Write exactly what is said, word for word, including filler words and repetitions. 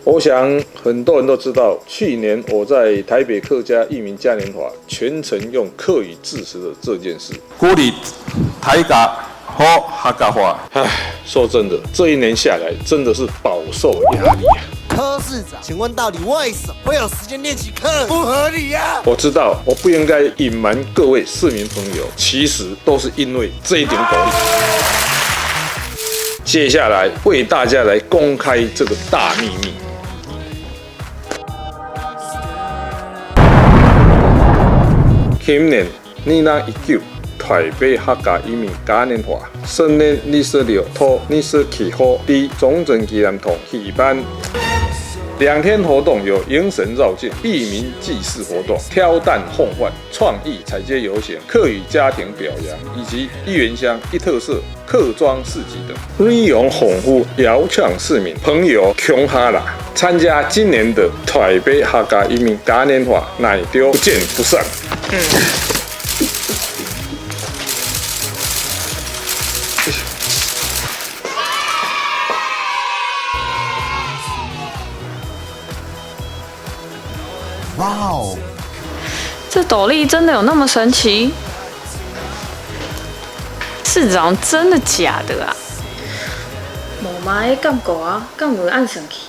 我想很多人都知道，去年我在台北客家义民嘉年华全程用客语致辞的这件事。鼓励大家学客家话。唉，说真的，这一年下来，真的是饱受压力啊。柯市长，请问到底为什么会有时间练习客？不合理呀、我知道我不应该隐瞒各位市民朋友，其实都是因为这一点鼓励。接下来为大家来公开这个大秘密。今年二零一九台北客家义民嘉年华，十月二十六到二十七号在中正纪念堂举办。两天活动有迎神绕境、义民祭祀活动、挑担奉饭、创意踩街游行、客语家庭表扬，以及义园乡一特色客庄市集等，内容丰富，邀请市民朋友共下来参加今年的台北客家义民嘉年华，难道不见不散。哇哦！这斗笠真的有那么神奇？市长真的假的啊？无嘛，个感觉啊，敢有恁神奇？